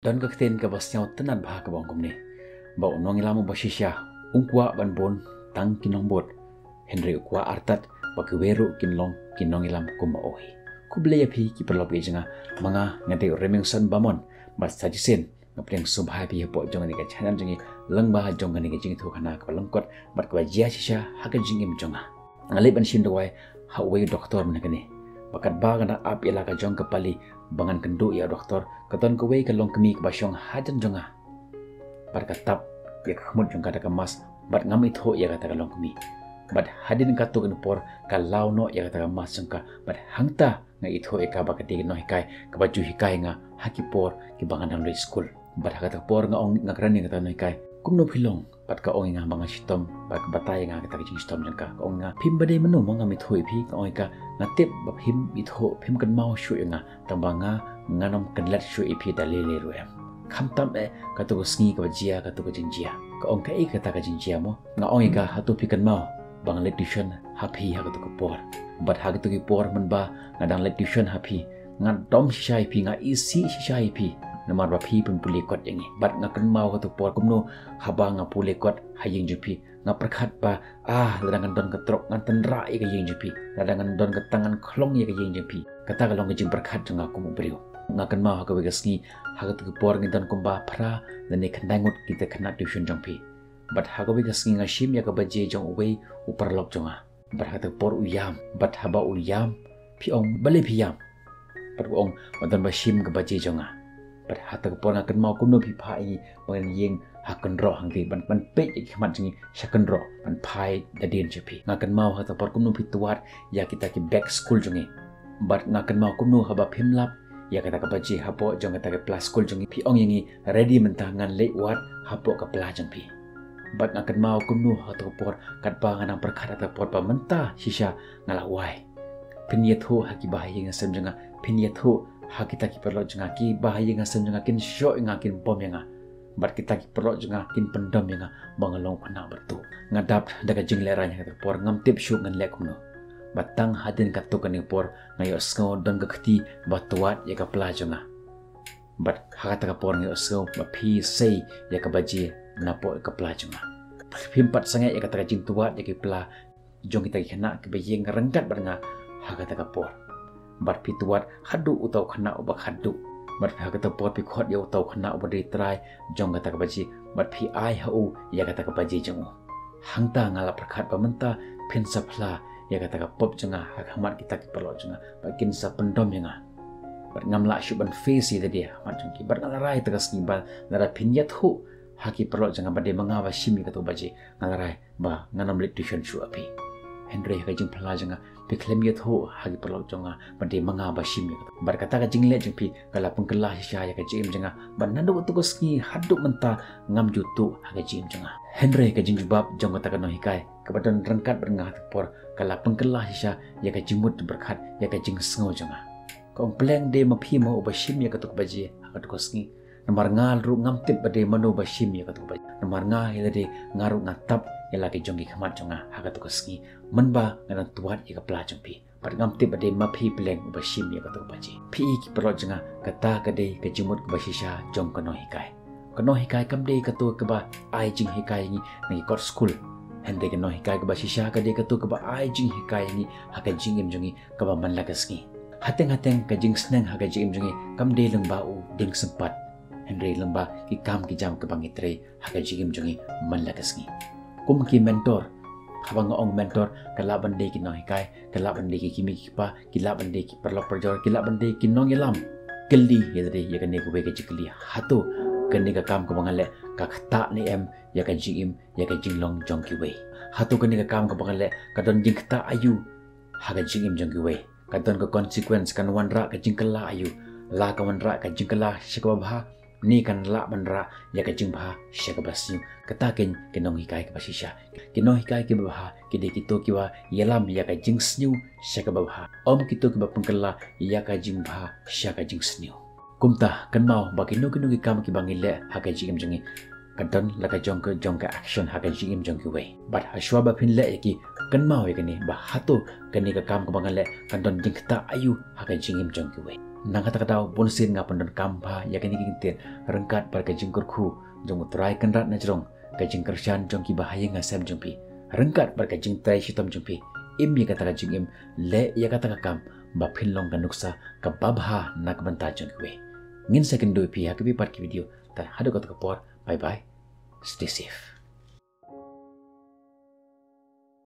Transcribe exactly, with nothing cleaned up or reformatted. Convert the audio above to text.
Don ka ktien kaba sñiaw tynnad bha kaba ong kumne, ba u nongïalam uba shisha um kwah ban bun tang ki nongbud, hynrei u kwah artat ba kiwei ruh kin long ki nongïalam kum ma u hi. Khublei ïa phi ki paralok jong nga, ma nga nga dei u Remingson Bamon, bad sa shisien nga pdiang sngewbha ïa phi hapoh jong kane ka channel jong ngi lyngba jong kane ka jingïathuhkhana kaba lyngkot bad kaba jia shisha ha ka jingim jong nga. Nga leit ban shim dawai ha uwei u doktor mynne kane. Ba katba nga dang ap ïa la ka jong ka pali ba ngan kynduh ïa u doktor, ka don kawei ka longkmie kaba shong hajan jong nga. Bad ka tap ïa ka khmut jong ka da ka mask, bad ngam ithuh ïa kata ka longkmie. Bad hadien katto katne por ka law noh ïa kata ka mask jong ka, bad hangta nga ithuh ïa ka ba ka dei ka nonghikai kaba ju hikai nga ha ki por kiba nga dang leit skul. Bad ha kata ka por nga ong, nga kren ïa kata ka nonghikai, kumno phi long? Bad ka ong ïa nga ba nga shitom, bad ka batai ïa nga kata ka jingshitom jong ka. Ka ong ïa nga, phim ba dei mano mo, ngam ithuh ïa phi. Ka ong ïa ka, nga tip ba phim ithuh, phim kynmaw shuh ïa nga, tang ba nga ngan ym kynlet shuh ïa phi da lei lei ruh em. Khamtam eh kato ka sngi kaba jia kato ka jingjia. Ka ong, kaei kata ka jingjia mo? Nga ong ïa ka, hato phi kynmaw ba nga leit tuition ha phi ha kato ka por? Bad ha kato ki por mynba nga dang leit tuition ha phi, nga dom shisha ïa phi, nga isih shisha ïa phi, namar ba phi pynpule kot ïa ngi. Bad nga kynmaw kato ka por kumno haba nga pule kot ha ïing jong phi, nga pyrkhat ba, ah, lada ngan don ka trok ngan tynrah ïa ka ïing jong phi, lada ngan don ka tang ngan khlong ïa ka ïing jong phi. Kata ka long ka jingpyrkhat jong nga kum u briew. Nga kynmaw ha kawei ka sngi, ha kato ka por ngi don kumba phra lane khyndai ngut kita ki khynnah tuition jong phi. Bad ha kawei ka sngi nga shim ïa ka baje jong uwei u paralok jong nga. Bad ha kata ka por u ïam, bad haba u ïam, phi ong, balei phi ïam? Bad u ong, ba don ba shim ka baje jong nga. Bad ha kata ka por nga kynmaw kumno phi phah ïa ngi ba ngin ïeng ha kynroh hangtei, ban, ban peit ïa ki khmat jong ngi sha kynroh, ban phai da dien sha phi. Nga kynmaw ha kata ka por kumno phi twad ïa kita ki bag skul jong ngi. Bad nga kynmaw kumno haba phim lap ïa kata ka baje hapoh jong kata ka pla skul jong ngi, phi ong ïa ngi, ready mynta, ngan leit wad hapoh ka pla jong phi. Bad nga kynmaw kumno ha kata ka por, katba nga nang pyrkhat ha kata ka por ba mynta shisha nga la wai. Phin ïathuh ha ki bahaïing hasem jong nga, phin ïathuh ha kita ki paralok jong nga, ki bahaïing hasem jong nga kin shoh ïa nga, kin bom ïa nga. Bad kita ki paralok jong nga kin pyndom ïa nga ba nga long u khynnah byrtuh. Nga dap da ka jinglehrain ha kata ka por, ngam tip shuh ngan leh kumno. Bad tang hadien katto katne por nga ïohsngew don ka kti ba twad ïa ka pla jong nga. Bad ha kata ka por nga ïohsngew ba phi sei ïa ka baje napoh ka pla jong nga. Phim pat sangeh ïa kata ka jingtwad ïa ka pla jong kita ki khynnah kiba ïeng ryngkat bad nga ha kata ka por. Bad phi twad haduh uta u khynnah uba khatduh. Bad phi ha kata ka por phi khot ïa uta u khynnah uba dei trai jong kata ka baje, bad phi ai ha u ïa kata ka baje jong u. Hangta nga la pyrkhat ba mynta phin sa phla ïa kata ka pop jong nga ha khmat kita ki paralok jong nga, bad kin sa pyndom ïa nga. Bad ngam lah shuh ban face ïa lade ha khmat jong ki. Bad nga la rai ha kata ka sngi ba lada phin ïathuh ha ki paralok jong nga ba dei ma nga ba shim ïa kato ka baje, nga la rai ba ngan ym leit tuition shuh ha phi. Hynrei ha ka jingphla jong nga, phi khlem ïathuh ha ki paralok jong nga ba dei ma nga ba shim ïa kato. Bad kata ka jingleh jong phi ka la pynkylla shisha ïa ka jingim jong nga, bad naduh kato ka sngi haduh mynta ngam ju tuh ha ka jingim jong nga. Hynrei ka jingjubab jong kata ka nonghikai kaba don ryngkat bad nga ha kata ka por ka la pynkylla shisha ïa ka jingmut jingpyrkhat, ïa ka jingsngew jong nga. Ka ong, pleng dei ma phi mo uba shim ïa kato ka baje ha kato ka sngi. Namar nga ruh ngam tip ba dei mano ba shim ïa kato ka baje. Namar nga hi lade nga ruh nga tap ïa la ki jong ki khmat jong nga ha kato ka sngi, mynba nga dang twad ïa ka pla jong phi. Bad ngam tip ba dei ma phi pleng uba shim ïa kato ka baje. Phi i ki paralok jong nga, kata ka dei ka jingmut kaba shisha jong ka nonghikai. Ka nonghikai kam dei kato kaba ai jinghikai ïa ngi na ki kot skul. Hynrei ka nonghikai kaba shisha ka dei kato kaba ai jinghikai ïa ngi ha ka jingim jong ngi kaba man la ka sngi. Hateng hateng ka jingsneng ha ka jingim jong ngi kam dei lyngba u dieng sympat, hynrei lyngba ki kam ki jam kaba ngi trei ha ka jingim jong ngi man la ka sngi. Kum ki mentor, haba nga ong mentor, ka lah ban dei ki nonghikai, ka lah ban dei ki kmie ki kpa, ki lah ban dei ki paralok parajor, ki lah ban dei ki nongïalam. Kylli ïa lade ïa kane kawei ka jingkylli, hato kane ka kam kaba nga leh ka ktah ne em ïa ka jingim, ïa ka jinglong jong kiwei? Hato kane ka kam kaba nga leh ka don jingktah aïu ha ka jingim jong kiwei? Ka don ka consequence, kan wanrah ka jingkylla aïu? La ka wanrah ka jingkylla sha kaba bha, ne kan lah ban rah ïa ka jingbha sha kaba sniew? Kata keiñ ki nonghikai kiba shisha. Ki nonghikai kiba bha ki dei kito kiba ïalam ïa ka jingsniew sha kaba bha, ym kito kiba pynkylla ïa ka jingbha sha ka jingsniew. Kumta kynmaw ba kino kino ki kam kiba ngi leh ha ka jingim jong ngi, ka don la ka jong ka jong ka action ha ka jingim jong kiwei. Bad hashwa ba phin leh ïa ki, kynmaw ïa kane ba hato kane ka kam kaba nga leh kan don jingktah aïu ha ka jingim jong kiwei. Nangta ka daw bun sien nga pyndonkam bha ïa kane ki kyntien ryngkat bad ka jingkyrkhu jong U Trai Kynrad na jrong, ka jingkyrshan jong ki bahaïing hasem jong phi, ryngkat bad ka jingtrei shitom jong phi. Im ïa kata ka jingim, leh ïa kata ka kam ba phin long ka nuksa kaba bha na ka bynta jong kiwei. Ngin sa kynduh ïa phi ha kawei pat ka video. Tad haduh kata ka por, bye bye. Stay safe.